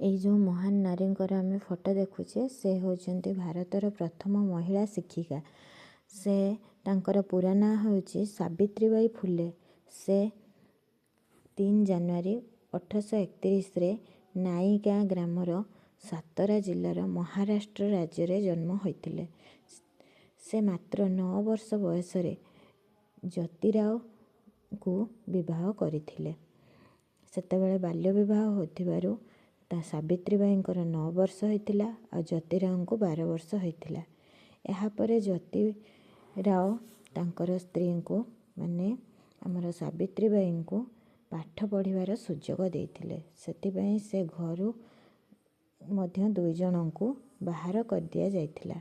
ଏଇ ଯେଉଁ ମହାନ ନାରୀଙ୍କର ଆମେ ଫଟୋ ଦେଖୁଛେ, ସେ ହେଉଛନ୍ତି ଭାରତର ପ୍ରଥମ ମହିଳା ଶିକ୍ଷିକା। ସେ ତାଙ୍କର ପୁରା ନାଁ ହେଉଛି ସାବିତ୍ରୀବାଇ ଫୁଲେ। ସେ 3 ଜାନୁଆରୀ 1831ରେ ନାଇଗାଁ ଗ୍ରାମର ସାତରା ଜିଲ୍ଲାର ମହାରାଷ୍ଟ୍ର ରାଜ୍ୟରେ ଜନ୍ମ ହୋଇଥିଲେ। ସେ ମାତ୍ର 9 ବର୍ଷ ବୟସରେ ଜ୍ୟୋତିରାଓଙ୍କୁ ବିବାହ କରିଥିଲେ। ସେତେବେଳେ ବାଲ୍ୟ ବିବାହ ହୋଇଥିବାରୁ ତା ସାବିତ୍ରୀବାଈଙ୍କର 9 ବର୍ଷ ହୋଇଥିଲା ଆଉ ଜ୍ୟୋତିରାଓଙ୍କୁ 12 ବର୍ଷ ହୋଇଥିଲା। ଏହାପରେ ଜ୍ୟୋତିରାଓ ତାଙ୍କର ସ୍ତ୍ରୀଙ୍କୁ, ମାନେ ଆମର ସାବିତ୍ରୀବାଈଙ୍କୁ ପାଠ ପଢ଼ିବାର ସୁଯୋଗ ଦେଇଥିଲେ। ସେଥିପାଇଁ ସେ ଘରୁ ମଧ୍ୟ 2 ଜଣଙ୍କୁ ବାହାର କରିଦିଆଯାଇଥିଲା।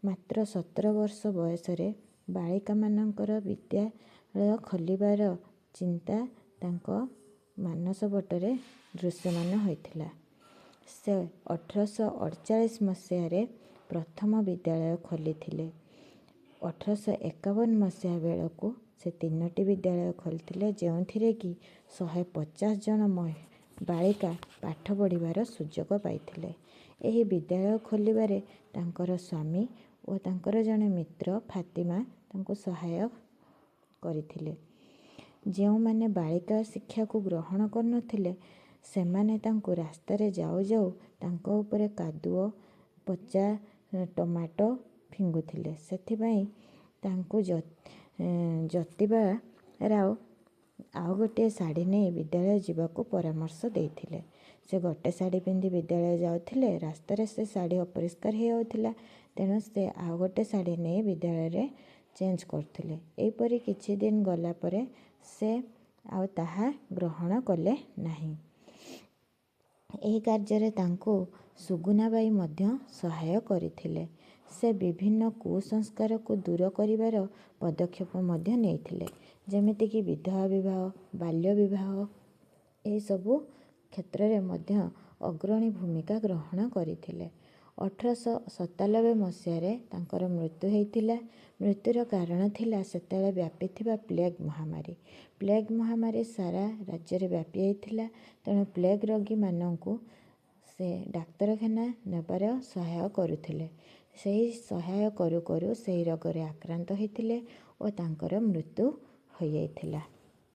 ମାତ୍ର 17 ବର୍ଷ ବୟସରେ ବାଳିକାମାନଙ୍କର ବିଦ୍ୟାଳୟ ଖୋଲିବାର ଚିନ୍ତା ତାଙ୍କ ମାନସପଟରେ ଦୃଶ୍ୟମାନ ହୋଇଥିଲା। ସେ 1848 ମସିହାରେ ପ୍ରଥମ ବିଦ୍ୟାଳୟ ଖୋଲିଥିଲେ। 1851 ମସିହା ବେଳକୁ ସେ 3ଟି ବିଦ୍ୟାଳୟ ଖୋଲିଥିଲେ, ଯେଉଁଥିରେ କି 150 ଜଣ ବାଳିକା ପାଠ ପଢ଼ିବାର ସୁଯୋଗ ପାଇଥିଲେ। ଏହି ବିଦ୍ୟାଳୟ ଖୋଲିବାରେ ତାଙ୍କର ସ୍ୱାମୀ ଓ ତାଙ୍କର ଜଣେ ମିତ୍ର ଫାତିମା ତାଙ୍କୁ ସହାୟ କରିଥିଲେ। ଯେଉଁମାନେ ବାଳିକା ଶିକ୍ଷାକୁ ଗ୍ରହଣ କରୁନଥିଲେ, ସେମାନେ ତାଙ୍କୁ ରାସ୍ତାରେ ଯାଉ ଯାଉ ତାଙ୍କ ଉପରେ କାଦୁଅ, ପଚା ଟମାଟୋ ଫିଙ୍ଗୁଥିଲେ। ସେଥିପାଇଁ ତାଙ୍କୁ ଜ୍ୟୋତିବା ରାଓ ଆଉ ଗୋଟିଏ ଶାଢ଼ୀ ନେଇ ବିଦ୍ୟାଳୟ ଯିବାକୁ ପରାମର୍ଶ ଦେଇଥିଲେ। ସେ ଗୋଟେ ଶାଢ଼ୀ ପିନ୍ଧି ବିଦ୍ୟାଳୟ ଯାଉଥିଲେ, ରାସ୍ତାରେ ସେ ଶାଢ଼ୀ ଅପରିଷ୍କାର ହେଇଯାଉଥିଲା। ତେଣୁ ସେ ଆଉ ଗୋଟେ ଶାଢ଼ୀ ନେଇ ବିଦ୍ୟାଳୟରେ ଚେଞ୍ଜ କରୁଥିଲେ। ଏହିପରି କିଛି ଦିନ ଗଲା ପରେ ସେ ଆଉ ତାହା ଗ୍ରହଣ କଲେ ନାହିଁ। ଏହି କାର୍ଯ୍ୟରେ ତାଙ୍କୁ ସୁଗୁନାବାଇ ମଧ୍ୟ ସହାୟ କରିଥିଲେ। ସେ ବିଭିନ୍ନ କୁସଂସ୍କାରକୁ ଦୂର କରିବାର ପଦକ୍ଷେପ ମଧ୍ୟ ନେଇଥିଲେ, ଯେମିତିକି ବିଧବା ବିବାହ, ବାଲ୍ୟ ବିବାହ, ଏହିସବୁ କ୍ଷେତ୍ରରେ ମଧ୍ୟ ଅଗ୍ରଣୀ ଭୂମିକା ଗ୍ରହଣ କରିଥିଲେ। 1897 ମସିହାରେ ତାଙ୍କର ମୃତ୍ୟୁ ହୋଇଥିଲା। ମୃତ୍ୟୁର କାରଣ ଥିଲା ସେତେବେଳେ ବ୍ୟାପିଥିବା ପ୍ଲେଗ୍ ମହାମାରୀ। ପ୍ଲେଗ୍ ମହାମାରୀ ସାରା ରାଜ୍ୟରେ ବ୍ୟାପି ଯାଇଥିଲା। ତେଣୁ ପ୍ଲେଗ୍ ରୋଗୀମାନଙ୍କୁ ସେ ଡାକ୍ତରଖାନା ନେବାର ସହାୟ କରୁଥିଲେ। ସେହି ସହାୟ କରୁ କରୁ ସେହି ରୋଗରେ ଆକ୍ରାନ୍ତ ହୋଇଥିଲେ ଓ ତାଙ୍କର ମୃତ୍ୟୁ ହୋଇଯାଇଥିଲା।